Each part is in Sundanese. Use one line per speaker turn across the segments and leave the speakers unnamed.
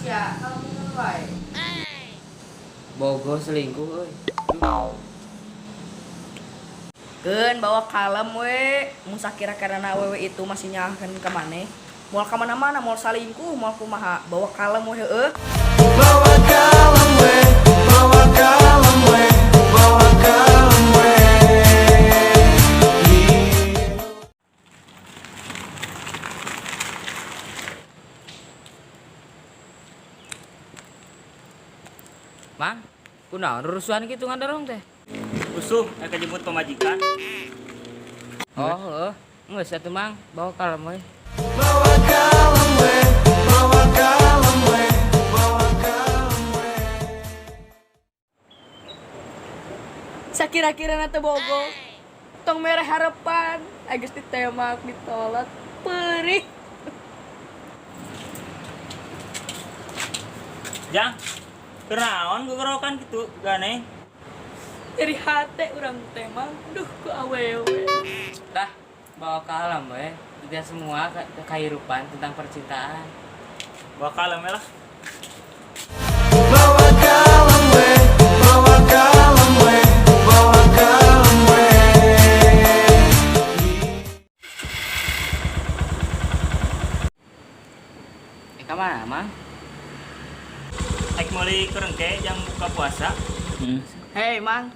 sia, kalau wae.
Bogoh selingkuh euy.
Keun bawa kalem we, mun sakira-kirana awewe itu masih nyalahkeun ka maneh. Moal ka mana-mana, moal salingkuh, moal kumaha, bawa kalem we heueuh.
Bawa kalem we, bawa kalem we, bawa kalem we.
Mang, kunaon rusuhan kitu ngadorong teh?
Usuh, rek jemput pamajikan.
Oh, heueuh. Geus atuh Mang, bawa kalem we.
Bawa kalem we, bawa kalem we, bawa kalem we.
Sakira-kirana teu bogoh. Tong mere harapan, geus ditembak, ditolak, perih.
Jang, kunaon gugorokan kitu gane?
Nyeri hate urang teh Mang, duh ku awewe.
Dah, bawa kalem we. Tidak semua kehidupan tentang percintaan.
Bawa kalem we lah.
Bawa kalem we, bawa kalem we, bawa kalem we.
Eh, ka mana, Mang?
Rek meuli kerengke jang buka puasa.
Hei Mang,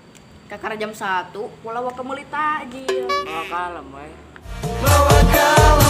kakara jam 1, pula waka meuli takjil.
Bawa kalem we.
Bawa kalem.